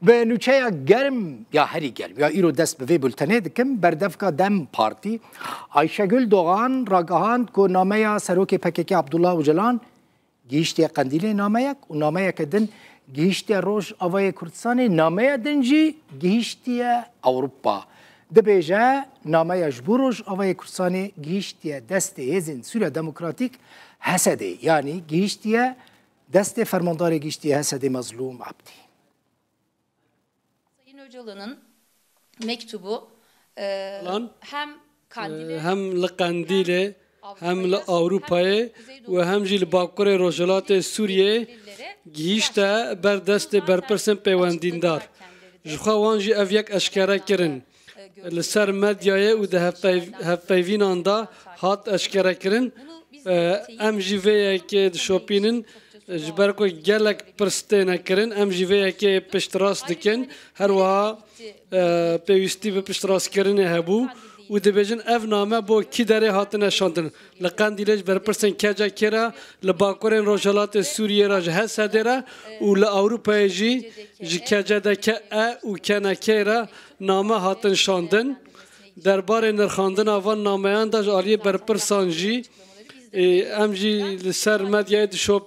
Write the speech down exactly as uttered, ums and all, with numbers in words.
Bi nûçeya germ ya herî germ ya îro dest bi vê bultenê dikim. Berdevka DEM Partî Ayşegül Doğan ragihand ku nameya serokê P K K Abdullah Ocalan gihiştiye Qendîlê nameyek û nameyeke din gihiştiye Rojavayê Kurdistanê, nameya din jî gihiştiye Ewropa. Dibêje, nameya ji bo Rojavayê Kurdistanê gihiştiye destê Hêzên Sûriya Demokratîk, H S D'ê, yanî gihiştiye destê fermandarê giştî H S D'ê Mezlûm Ebdî. Sayın Öcalan'ın mektubu e, Lan, hem Kandil'e e, hem li Qendîlê, hem li Ewropayê û hem jî li Bakurê Rojhilatê Sûriyê gihîşte ber destê berpirsên pêwendîndar. Ji xwe wan jî ev yek eşkere kirin. Li ser medyayê û di hevpeyv- hevpeyvînan de hat eşkere kirin. E, Em jî vê yekê dişopînin, ji ber ku gelek pirs têne kirin, em jî vê yekê piştrast dikin. Her wiha e, pêwîstî bi piştrastkirinê hebû û dibêjin ev name bo kî derê hatine şandin. Li Qendîlê ji berpirsên K C K'ê re, li bakurên rojhilatê Sûriyê re ji H S D'ê re û li Ewropayê jî ji K C D K E û K N K'ê re name hatin şandin. Derbarê nirxandina van nameyan de ji aliyê berpirsan jî, ê, em jî li ser medyayê dişopînin.